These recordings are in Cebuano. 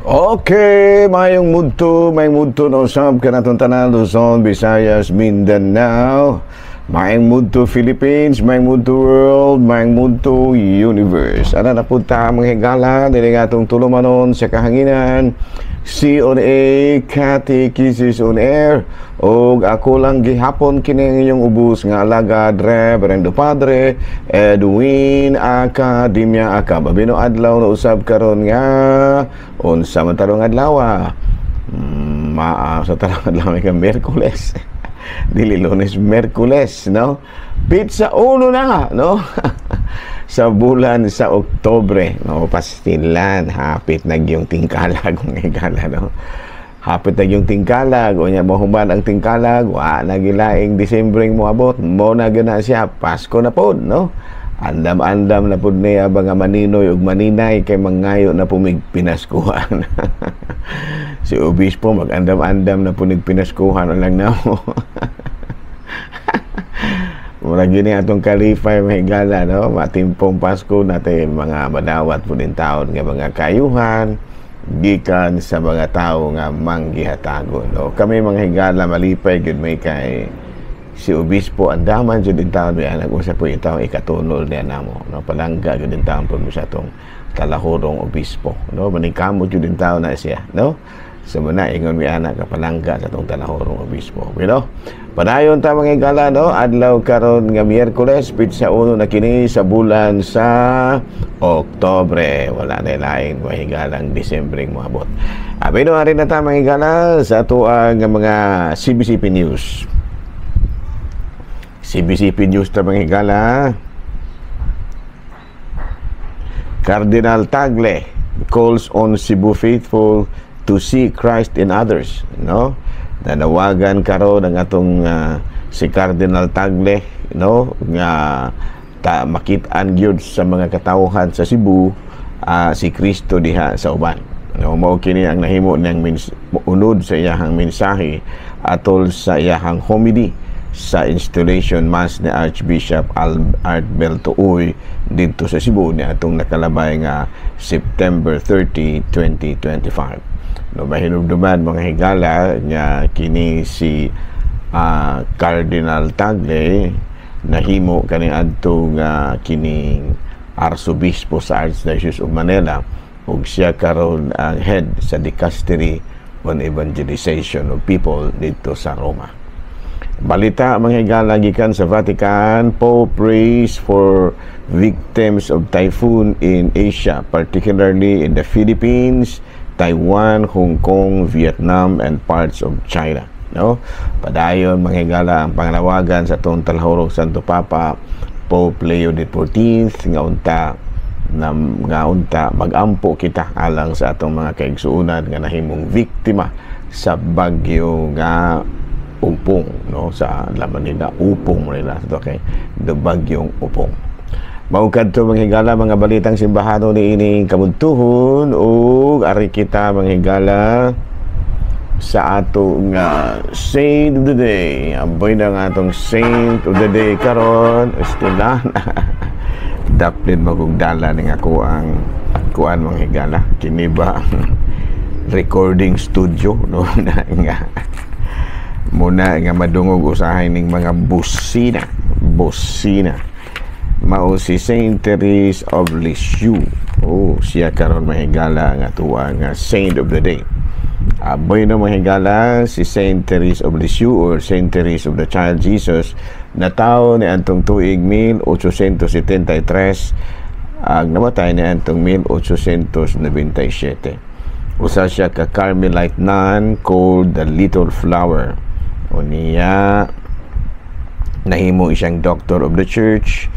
Okay, mayong mudto no usab kanatong tanan, Luzon, Visayas, Mindanao. Maayong mudto, Philippines, maayong mudto, world, maayong mudto, universe. Ana na pud ta, mga higala, dili nga atong tulumanon sa kahanginan. C on A, Catechesis on Air. Og ako lang gihapon kini ang inyong ubos nga alagad, Reverendo Padre Edwin Academia Acab. Abino adlaw na usab karon nga unsa man tarong adlaw? Maa sa tarong adlaw ka Miyerkules. Dili Lunes, Miyerkules, no? Petsa 1 na nga, no? Sa bulan sa Oktobre, no? Pastilan, hapit na yung tingkalag, mga higala, no? Hapit na yung tingkalag, o niya mahuman ang tingkalag, wa na gilaing Disyembre moabot, mo na gyud siya, Pasko na pod, no? Andam-andam na pod niya mga maninoy ug maninay kay mangayo na pumig pinaskuhan. Si Obispo mag-andam-andam na punig pinaskuhan lang na mo. Murag yun atong kalipay, mga higala, no? Matimpong Pasko natin mga madawat po din taon nga mga kayuhan gikan sa mga tao nga manggihatagon. No? Kami, mga higala, malipay gyud may kay si Obispo andaman jud din taon may anak usa po yung taong ikatunol niya namo, no? Palangga jud din taon po mo sa atong talahurong obispo, no? Maningkamot jud din taon na siya, no? So muna ingon mi anak kapalangga sa atong talahurong obispo. Pero padayon ta, mga higala, no? Adlaw karon nga Miyerkules, pitsa 1 na kini sa bulan sa Oktobre. Wala na laing mahigalang Disyembre moabot. Abi no ari na ta, mga higala, sa atoang mga CBCP News. CBCP News ta, mga higala. Cardinal Tagle calls on Cebu faithful to see Christ in others, no? Nanawagan karon ang atong si Cardinal Tagle, no, nga ta makit-an gyud sa mga katawhan sa Cebu si Kristo diha sa uban. No, mao kini ang nahimo niyang unod sa iyahang mensahe atol sa iyahang homily sa installation mass ni Archbishop Alberto Uy didto sa Cebu ni atong nakalabay nga September 30, 2025. No, mahinumduman, mga higala, nga kini si Cardinal Tagle nahimo kani adto nga kining arsobispo sa Archdiocese of Manila ug siya karon ang head sa Dicastery on Evangelization of People dito sa Roma. Balita, mga higala, gikan sa Vatican, Pope prays for victims of typhoon in Asia, particularly in the Philippines, Taiwan, Hong Kong, Vietnam, and parts of China. No? Padayon, mga higala, ang panganawagan sa atong talahurong Santo Papa Pope Leo XIV nga unta na nga unta magampo kita alang sa atong mga kaigsuonan nga nahimong biktima sa bagyo nga Upong, no? Sa laman nila Upong nila, okay, the bagyong Upong. Mao kadto, mga higala, mga balitang simbahano ni ining kabuntuhon ug ari kita, mga higala, sa ato nga Saint of the Day. Aboy na nga atong Saint of the Day karon. Estela. Daplin magugdala ning ako ang kuan, mga higala. Kini ba recording studio, no, na nga muna nga madungog usahay ning mga busina busina. Mao si Saint Therese of Lisieux. Oh, siya karon, mahigala, nga tuwa nga Saint of the Day. Aboy na, mga higala, si Saint Therese of Lisieux or Saint Therese of the Child Jesus natawo ni antong tuig 1873 ang namatay ni antong 1897. Usa siya ka Carmelite nun called the Little Flower. Unya nahimo siyang doctor of the church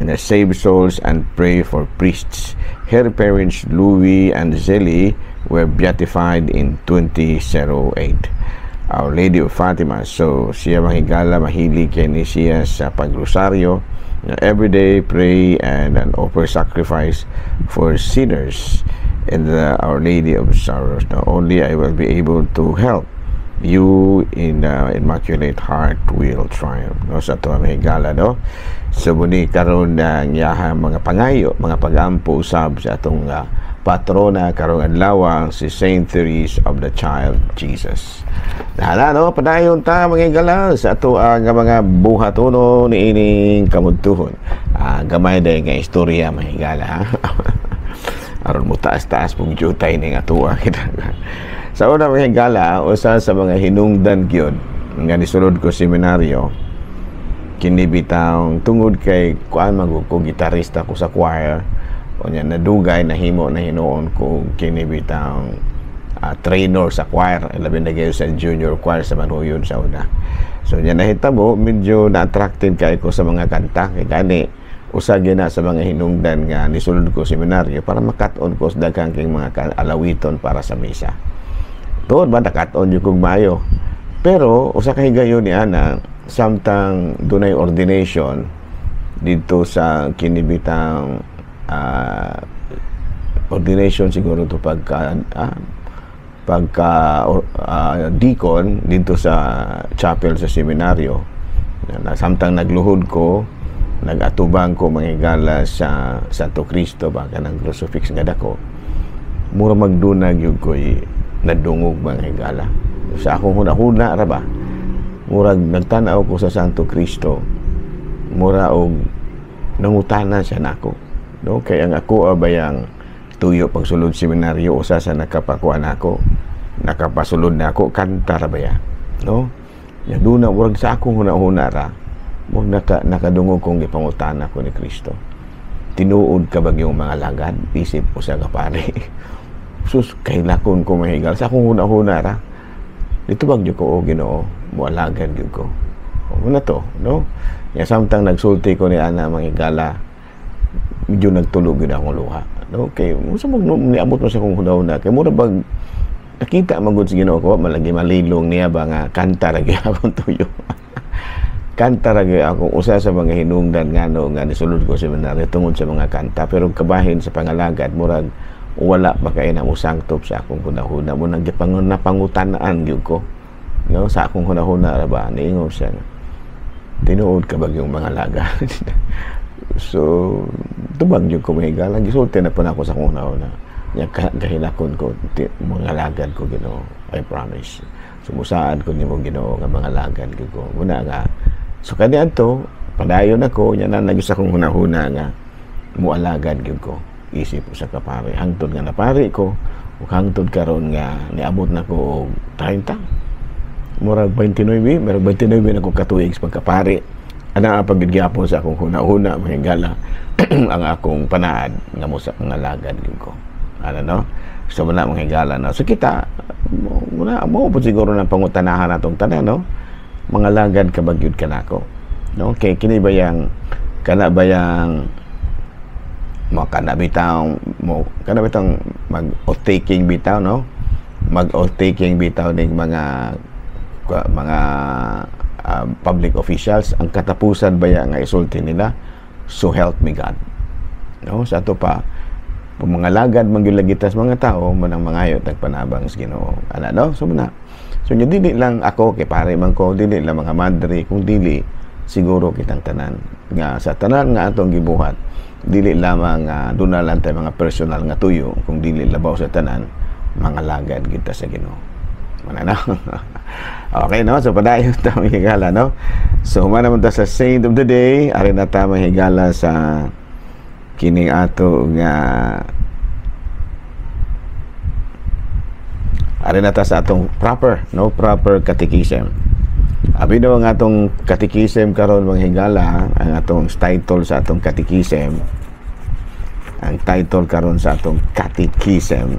and save souls and pray for priests. Her parents, Louis and Zelie, were beatified in 2008. Our Lady of Fatima. So, siya, mga higala, mahilig kay ni siya sa pagrosaryo. Every day, pray and an offer sacrifice for sinners in the Our Lady of Sorrows. Now, only I will be able to help. You in Immaculate Heart will triumph, no, sa ato mga higala, no? So muni karon ang iyahang mga pangayo, mga pagampo usab sa atong patrona karong adlaw, si Saint Therese of the Child Jesus. Hala, no, padayon ta, mga higala, sa ato ang mga buhatono niining kamudtuhon. Gamay day nga istorya, mga higala, ha? Aron mo taas-taas pong jutay ning atuwa kita. Sa una, mga higala, usa sa mga hinungdan gyud nga nisulod ko seminaryo, kini bitang tungod kay kuan man ko, gitarista ko sa choir. Unya nadugay nahimo na hinuon ko kini bitang trainer sa choir, labi na kayo sa junior choir sa Manuyod sa una. So nya nahitabo medyo na-attracted kay ko sa mga kanta, kay gani usa gyud na sa mga hinungdan nga nisulod ko seminaryo para makat-on ko sa daghang king mga alawiton para sa misa. Tuod ba nakat-on jud kog maayo. Pero usa ka higayon ni ana, samtang dunay ordination didto sa kinibitang ordination siguro to pagka deacon didto sa chapel sa seminaryo na, samtang nagluhod ko, nagatubang ko, mga higala, sa Santo Cristo ba, kanang crucifix nga dako, mura magdunag yun ko'y nadungog, mga higala, sa akong huna-huna ra ba. Murag nagtanaw ko sa Santo Cristo, mura og nangutana siya nako, no, kay ang ako abayang tuyo pagsulod seminaryo, usa sa nakapakuan nako, nakapasulod na ako, kanta ra baya, no? Ya duna murag sa akong huna-huna ra, murag nakadungog kong gipangutana ko ni Kristo, "Tinuod ka ba yung mga lagad isip usa ka pare?" Sus, kahilakon ko, mahigal, sa akong huna-huna ra. Dito bag ko, "O Ginoo, mualagad gyud ko." O, muna to, no? Ya samtang nagsulti ko ni ana, mga higala, medyo nagtulog gyud akong luha, no? Kay mo sa mag niabot mo sa akong huna-huna kay mura bag nakita man gud sa Ginoo ko, malagi malilong niya ba nga kanta ra gyud akong tuyo, kanta ra gyud akong usa sa mga hinungdan ngano nga nisulod ko sa seminaryo tungod sa mga kanta. Pero kabahin sa pangalagad, murag wala pa kay na mosangtop sa akong hunahuna mo nang napangutanaan gyud ko, no? Sa akong hunahuna ra ba, niingon siya, "Tinuod ka ba yung mga laga?" So tubag gyud ko, mahigala, gisulti na pa nako sa akong hunahuna nya, kahilakon ko, mga lagad ko, Ginoo, I promise. Sumusaad ko nimo, Ginoo, nga mga lagad ko muna nga. So kaniadto padayon ako nya na nagis akong hunahuna nga mualagad gyud ko isip usa ka pare hangtod nga napari ko ug hangtod karon nga niabot na ko og 30, murag 29, murag 29 na ko katuig sa pagkapari. Ana pag gyapon sa akong huna-huna, mahigala, ang akong panaad nga mo sa mga lagad gyud ko ano, no? So muna, mga higala, no? So kita muna mo po siguro ng pangutanahan natong tanan, no? Mga lagad ka ba gyud kanako, no? Kay kini ba yang kana ba yang mo kana bitaw mo kana bitang mag oath taking bitaw, no? Mag oath taking bitaw ning mga public officials, ang katapusan baya nga isulti nila, "So help me God," no? Sa ato pa, kung mga lagad man gyud lagi tas mga tao mo nang mangayo tagpanabang sa Ginoo ana, no? So muna, so nya dili lang ako kay pare man ko, dili lang mga madre, kung dili siguro kitang tanan nga sa tanan nga atong gibuhat, dili lamang duna lang tay mga personal nga tuyo, kung dili labaw sa tanan, mga lagad kita sa Ginoo. Mana na. Okay, no? So padayon ta, mga higala, no? So humana man ta sa saint of the day. Ari na ta, mga higala, sa kining ato nga ari na ta sa atong proper, no, proper catechism. Abi daw ang atong catechism karon, mga higala, ang atong title sa atong catechism, ang title karon sa atong catechism,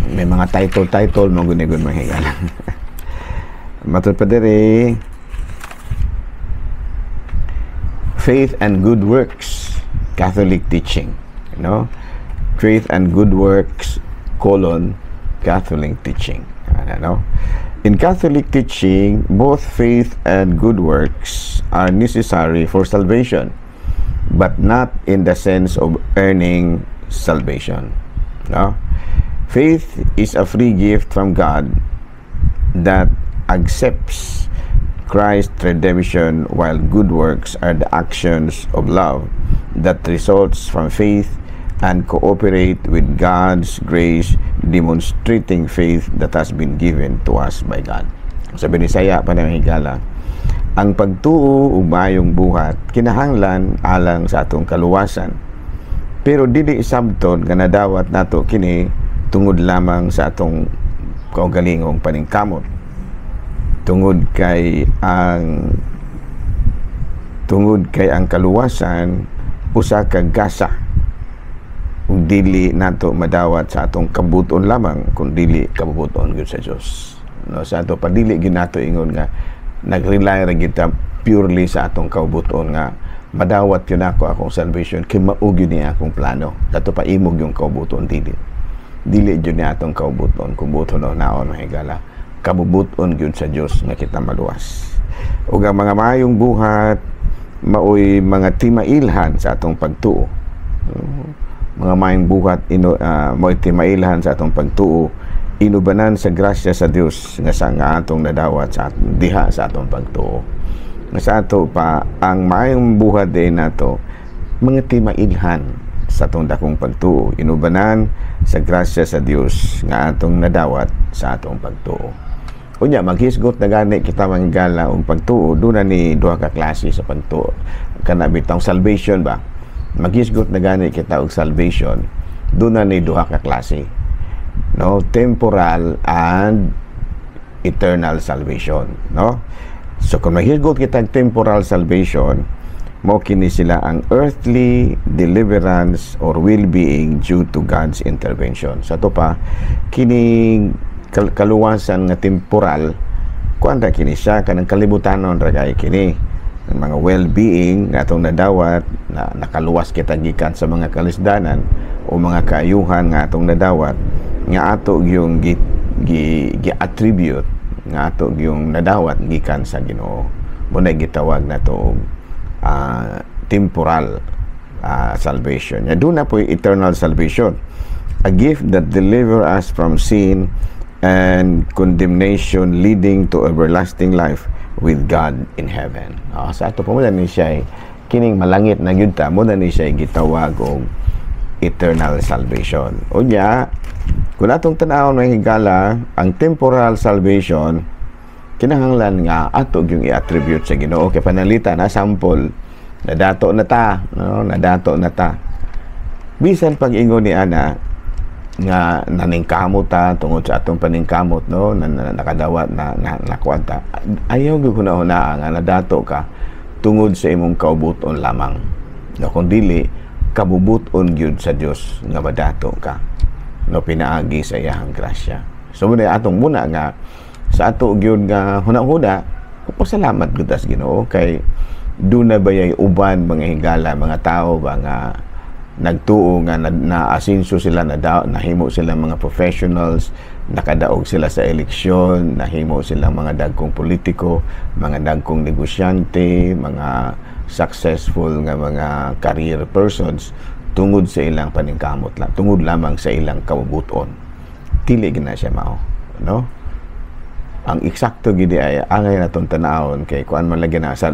may mga title-title mo gunigon, mga higala. Matod pa diri, Faith and Good Works, Catholic Teaching, no? Faith and Good Works colon Catholic Teaching. Ano, no? In Catholic teaching, both faith and good works are necessary for salvation, but not in the sense of earning salvation, no? Faith is a free gift from God that accepts Christ's redemption, while good works are the actions of love that results from faith and cooperate with God's grace, demonstrating faith that has been given to us by God. Sa Binisaya pa ng higala, ang pagtuo ug maayong buhat kinahanglan alang sa atong kaluwasan. Pero dili isabton nga nadawat nato kini tungod lamang sa atong kaugalingong paningkamot, tungod kay ang kaluwasan usa ka gasa ug dili nato madawat sa atong kabuton lamang kun dili kabubuton gyud sa Dios, no? Sa ato pa, dili gyud nato ingon nga nag-rely ra gyud ta purely sa atong kaubuton nga madawat yun ako akong salvation kay mao gyud ni akong plano. Ato pa imog yung kaubuton, dili dili gyud ni atong kaubuton. Kung buton o naon, mahigala, kabubuton gyud sa Dios nga kita maluwas. Ug ang mga maayong buhat maoy mga timailhan sa atong pagtuo. Mga maayong buhat ino maoy timailhan sa atong pagtuo inubanan sa grasya sa Dios nga sa nga atong nadawat sa diha sa atong pagtuo. Nga sa ato pa, ang maayong buhat din nato mga timailhan sa atong dakong pagtuo inubanan sa grasya sa Dios nga atong nadawat sa atong pagtuo. Unya, maghisgot na gani kita, manggala, og pagtuo. Doon na ni duha ka klase sa pagtuo kana bitang salvation ba. Maghisgot na gani kita og salvation, doon na ni duha ka klase, no? Temporal and eternal salvation, no? So kung maghisgot kita og temporal salvation, mo kini sila ang earthly deliverance or well-being due to God's intervention. Sa ato pa, kini kaluwasan nga temporal, kuan ra kini siya, kanang kalibutanon ra kay kini ang mga well-being nga atong nadawat na nakaluwas kita gikan sa mga kalisdanan o mga kaayuhan nga atong nadawat nga ato yung gi, gi, attribute nga ato yung nadawat gikan sa Ginoo. Mo na gitawag nato og temporal salvation. Ya, doon na po eternal salvation, a gift that deliver us from sin and condemnation, leading to everlasting life with God in heaven. Sa ato po mo ni siya kining malangit na gyud ta, mo na ni siya gitawag og eternal salvation. Unya, kung atong tan-awon, mga higala, ang temporal salvation kinahanglan nga ato yung i-attribute sa Ginoo kay panalita na sample nadato na ta, no? Nadato na ta, bisan pag ingon ni ana nga naningkamot ta tungod sa atong paningkamot, no, na nakadawat na nakuan ta, ayaw gyud huna-hunaa nga nadato ka tungod sa imong kaubuton lamang, no? Kung dili kabubuton gyud sa Dios nga madato ka, no, pinaagi sa iyang grasya. So muna atong muna nga sa ato gyud nga huna-huna, pasalamat gyud sa Ginoo kay doon na bayay uban, mga higala, mga tao ba nga nagtuo nga na asinso sila, nahimo sila mga professionals, nakadaog sila sa eleksyon, nahimo sila mga dagkong politiko, mga dagkong negosyante, mga successful nga mga career persons tungod sa ilang paningkamot lang, tungod lamang sa ilang kabubuton. Dili gina siya mao, no? Ang eksakto gid ay angay natong tan-awon kay kuan man lagi na sa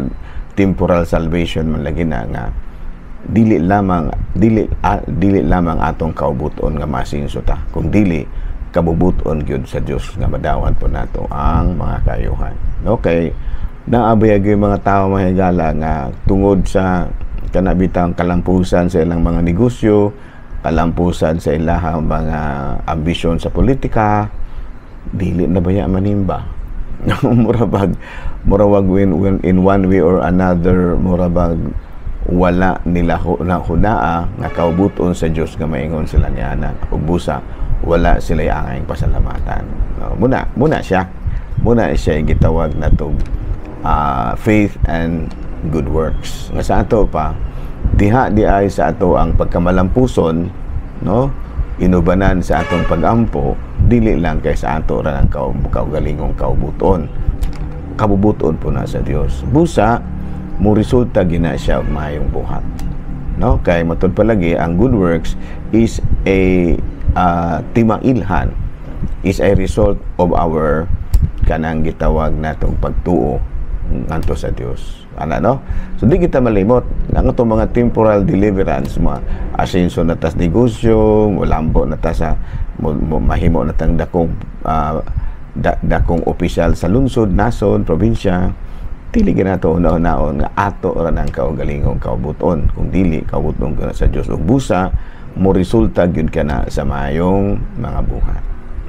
temporal salvation man lagi na nga dili lamang atong kaubuton nga masinso ta, kung dili kabubuton gyud sa Dios nga madawat po nato ang mga kayuhan, no? Kay naabay yung mga tao, mga higala, nga tungod sa kanabitang kalampusan sa ilang mga negosyo, kalampusan sa ilahang mga ambisyon sa politika, dili na baya manimba. Mura bag when in one way or another, mura bag wala nila na hunaa nga kaubuton sa Dios nga maingon sila niana ug busa wala sila angayng pasalamatan, no? Muna siya gitawag na tog faith and good works nga sa ato pa diha di ay sa ato ang pagkamalampuson, no, inubanan sa atong pagampo, dili lang kay sa ato ra ang kaugalingong kaubuton, kabubuton po na sa Dios. Busa mo resulta gina siya og maayong buhat, no? Kay matud palagi ang good works is a timailhan is a result of our kanang gitawag natong pagtuo ngadto sa Dios. Ana, no? So di kita malimot ang atong mga temporal deliverance, mga asenso na tas negosyo, molambo na ta sa mo, mahimo na tang dakong dakong opisyal sa lungsod, nasod, probinsya. Dili ginato una-unaon nga ato ra nang kaugalingong kaubuton, kung dili kaubuton ka sa Dios ug busa mo resulta gyud kana sa maayong mga buhat.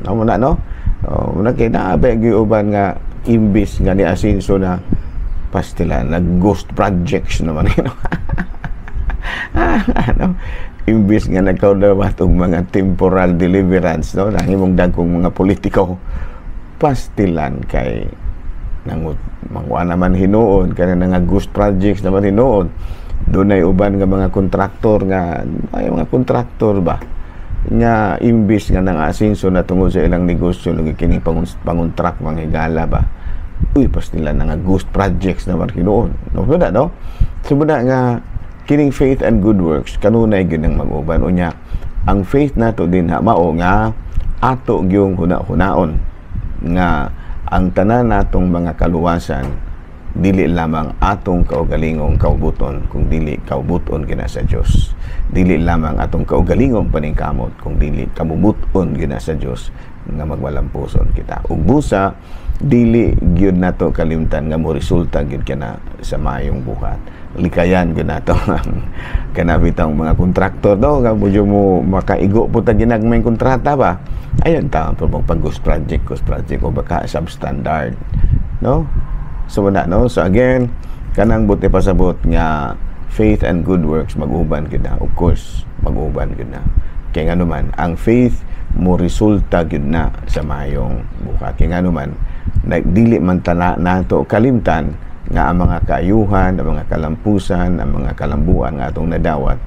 No mo na, no? Oh, muna kay naabe gyud uban nga imbis nga ni asinso na, pastila nag ghost projects naman ino. Ano, imbis nga nagkaudawat og mga temporal deliverance, no, nahimong dagkong mga politiko, pastilan kay nangut mangwa naman hinuon kana nga ghost projects naman hinuon. Dunay uban nga mga kontraktor nga ay mga kontraktor ba nga imbis nga nang asinso na tungod sa ilang negosyo, lagi kining pangontrak, mga higala ba, uy, pastila na nga ghost projects naman hinuon, no? Muna, no? So muna nga kining faith and good works kanunay gyud ang mag-uban. Unya ang faith nato din ha, mao nga ato gyung huna-hunaon nga ang tanan natong mga kaluwasan dili lamang atong kaugalingong kaubuton, kung dili kaubuton gina sa Dios. Dili lamang atong kaugalingong paningkamot, kung dili kabubuton gina sa Dios nga magmalampuson kita. Ug busa dili gyud nato kalimtan nga mo resulta gyud kana sa maayong buhat. Likayan gyud nato kana bitang mga kontraktor do nga medyo mo makaigo po ta ginagmay kontrata ba, ayan ta pag ghost project, ghost project o baka substandard, no? So wala, no? So again, kanang buti pasabot nga faith and good works mag-uban gyud na. Of course mag-uban gyud na, kay ngano man ang faith mo resulta gyud na sa maayong buhat, kay ngano man nagdili man tana nato kalimtan nga ang mga kaayuhan, ang mga kalampusan, ang mga kalambuan nga atong nadawat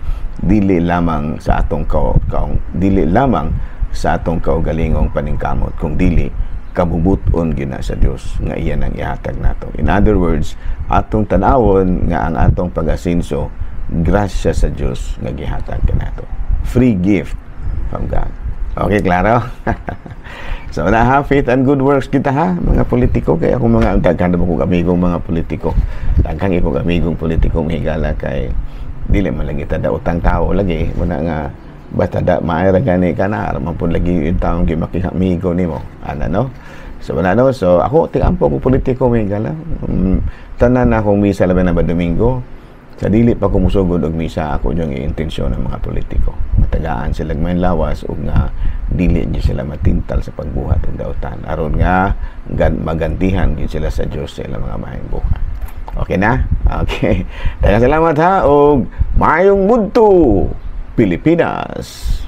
dili lamang sa atong ka, kaong dili lamang sa atong kaugalingong paningkamot, kung dili kabubuton gina sa Dios nga iyan ang ihatag nato. In other words, atong tan-awon nga ang atong pag-asinso, grasya sa Dios nga gihatag kanato. Free gift from God. Okay, klaro? So na ha, faith and good works kita ha, mga politiko. Kaya akong mga, daghan na kong amigong mga politiko. Daghang ikong amigong politiko, mahigala, kay dili man lagi ta daotang tao lagi. Muna nga, basta da maayo ra gani ka na, man pud lagi yung taong makikamigo nimo. Ana, no? So wala, no? So ako, ting-ampo ko politiko, mahigala. Tanan na akong misa, labi na ba Domingo, sa dili pa ko musugod og misa, ako yung intensyon ng mga politiko. Matagaan sila may lawas ug nga dili gyud sila matintal sa pagbuhat og dautan, aron nga magantihan gyud sila sa Dios sa ilang mga maayong buhat. Okay na? Okay. Daghang salamat ha, og maayong budto, Pilipinas.